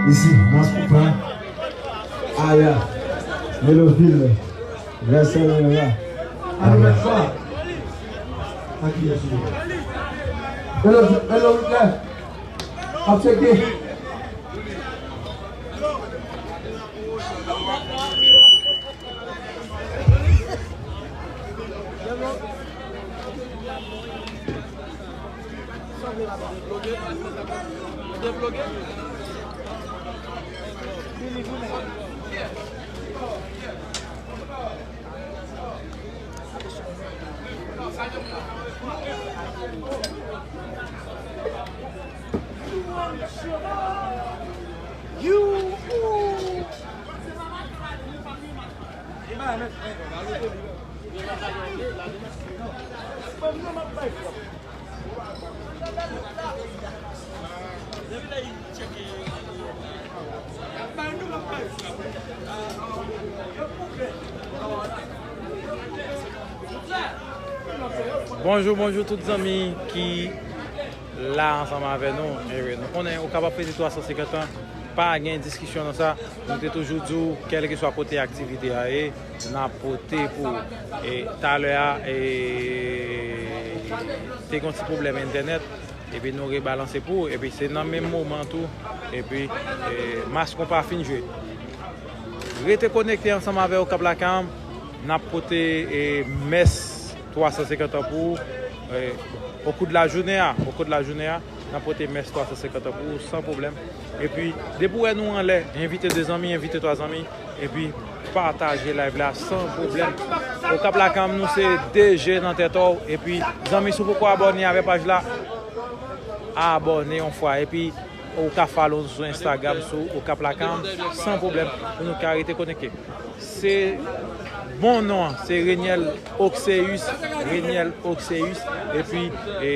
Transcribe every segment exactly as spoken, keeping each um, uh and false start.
Isi, Mas Koupa, Aya, Melovil, Rèsèl la. Aya. Hello, hello, Witness. Ap tcheke. Bonjou, bonjou tout zanmi ki la ansanm avè nou. E wi, nou konnen Okap ap fete twa san senkant an, pa gen diskisyon nan sa. Nou te toujou di w, kèlkeswa kote aktivite a ye, n ap pote pou ou. E talè a, e, te gen yon ti pwoblèm entènèt, epi nou rebalanse pou ou, epi se nan menm moman tou, epi, e, Mas Konpa fin jwe. Rete konekte ansanm avè Okap Lakam, n ap pote, e, mès twa san senkant an pou ou, e, okou de lajounen an, okou de lajounen an, n ap pote mès twa san senkant an pou ou, san pwoblèm. Epi, depi w wè nou anlè, envite de zanmi, envite twa zanmi, epi pataje live la san pwoblèm. Okap Lakam, nou se D J nan tèt ou, epi zanmi, si w poko abòne avè paj la, abòne yon fwa, epi ou ka follow nou sou Instagram, sou Okap Lakam, san pwoblèm, pou nou ka rete konekte. Se bon non an, se Reniel Oxeus, Reniel Oxeus, epi, e,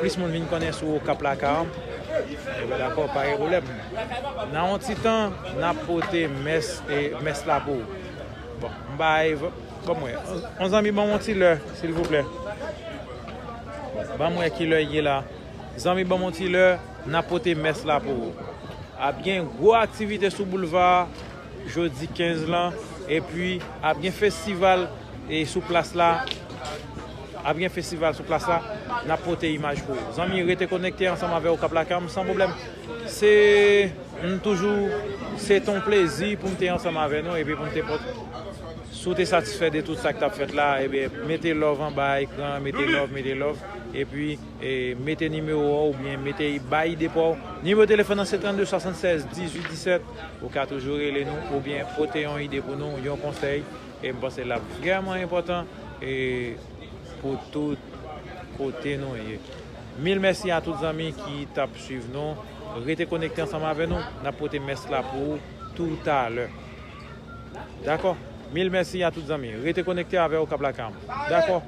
plis moun vin konnen sou Okap Lakam. Ebyen, dakò, pa gen pwoblèm. Nan yon ti tan, n ap pote mès, e, mès la pou ou. Bon, m bay, bon, mwen, yon zanmi ban m yon ti lè, silvouplè. Ban m wè ki lè l ye la. Zanmi, ban m yon ti lè, n ap pote mès la pou ou. Ap gen gwo aktivite sou boulva jodi kenz lan, epi ap gen festival e sou plas la. Ap gen festival sou plas la, n ap pote imaj pou ou. Zanmi, rete konekte ansanm avè Okap Lakam san pwoblèm. Se, m toujou, se t on plezi pou m te ansanm avè nou epi pou m te pote. Si w te satisfè de tout sa k t ap fèt la, ebyen, mete love anba ekran, mete love, mete love, epi e, mete nimewo a w oubyen mete, bay ide pa w. Nimewo telefòn nan se trannde swasannsèz dizuit disèt. Ou ka toujou rele nou oubyen pote yon ide pou nou, yon konsèy. E m panse l ap vrèman enpòtan e pou tout kote nou ye. Mil mèsi a tout zanmi ki t ap swiv nou. Rete konekte ansanm avè nou. N ap pote mès la pou ou toutalè. Dakò? Mil mèsi a tout zanmi. Rete konekte avè Okap Lakam. Dakò?